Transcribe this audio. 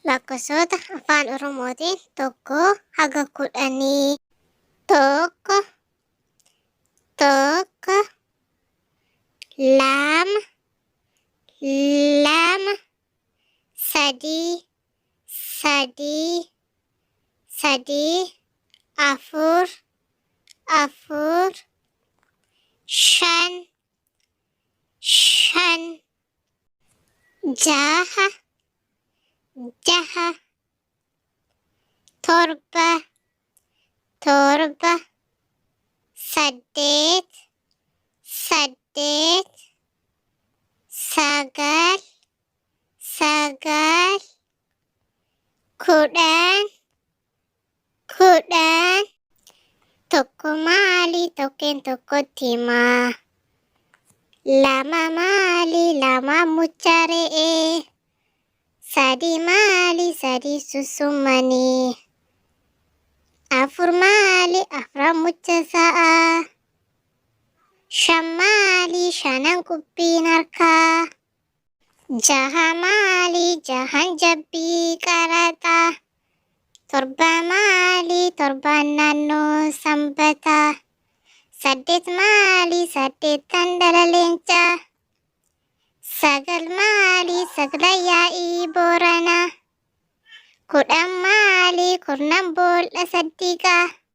Lakkoofsota Afaan Oromootiin 1 haga 10. 1, 1, 2, 2, 3, 3, 3, 4, 4, 5, 5, 6, 6, 7, 7, 8, 8, 9, 9, 10, 10. 1 maali, tokkeen tokkotti himaa? 2 maali, 2 mucha re'ee? 3 maali, 3 sussummanii? 4 maali, afran mucha sa'aa? 5 maali, shanan qubbiin harkaa? 6 maali, jahan jabbii qaraxaa? 7 maali, torbaan naannoo sanbataa? 8 maali, saddeettan dhala leencaa? 9 maali, saglan yaa'ii booranaa? 10 maali, kurnan bool'a saddiiqaa?